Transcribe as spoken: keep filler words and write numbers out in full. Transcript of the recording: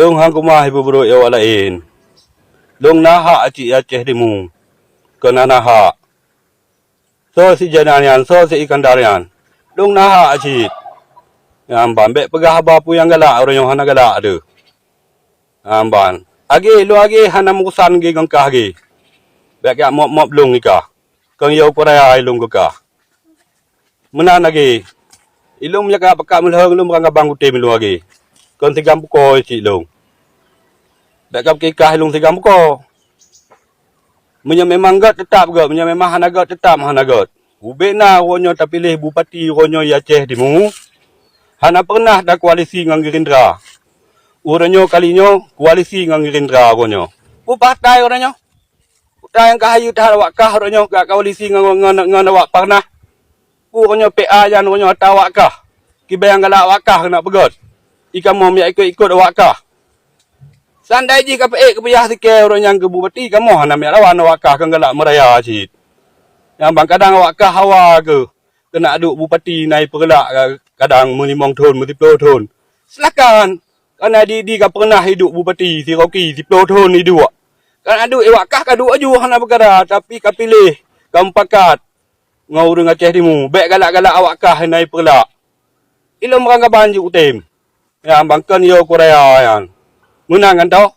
Lôn han keumah ibu brok awak laén. Lôn na hak cit Aceh Timu. Keu na, na hak. Soe si Janan nyan, soe si Iskandar nyan. Lôn na hak cit. Nyan ban, bék peugah haba peue nyang galak, uroe nyoe hana galak deuh. Nyan ban. Age, lôn age hana meurusan ge ngon kah ge. Bék jak mop-mop lôn ikah. Keu yo kuraya ilôn keu kah. Meunan age. Ilôn meunyoe ka pakat meulheueng lôn meurang gabang kutem ilôn age. Kon sigam pukoe cit lôn. Bék ka pike kah ilôn sigam pukoe. Meunyoe memang gét, teutap gét. Meunyoe memang hana gét, teutap hana gét. Ubé na uroe nyoe tapiléh bupati uroe nyoe di Aceh Timu, hana peureunah takoalisi ngon Gerindra. Uroe nyoe kali nyoe koalisi ngon Gerindra uroe nyoe. Peue partai uroe nyoe? Partai nyang ka hayeu that awak kah uroe nyoe ka koalisi ngon, ngon, ngon awak Parnas. Peue uroe nyoe P A nyan uroe nyoe ata awak kah? Kiban nyang galak awak kah keuneuk peugét? Ikamoe miak ikot-ikot awak kah? Seandai jih ka peuék keupiyah sikée uroe nyan keu bupati, kamoe hana miak lawan awak kah, kon galak meuraya cit. Nyan ban kadang awak kah hawa keuh keuneuk duek bupati na ipeureulak kadang meulimong thon, meusiploh thon. Silakan, kareuna di, di ka peureunah iduek bupati si Rocky siploh thon iduek. Keuneuk duek awak kah ka duek aju hana peukara, tapi ka piléh, ka mupakat ngon ureuëng Aceh Timu, bék galak-galak awak kah na ipeureulak. Ilôn meurang gabang jeuet kutem. Nyan ban kon yo kuraya nyan. Meunan kan toh?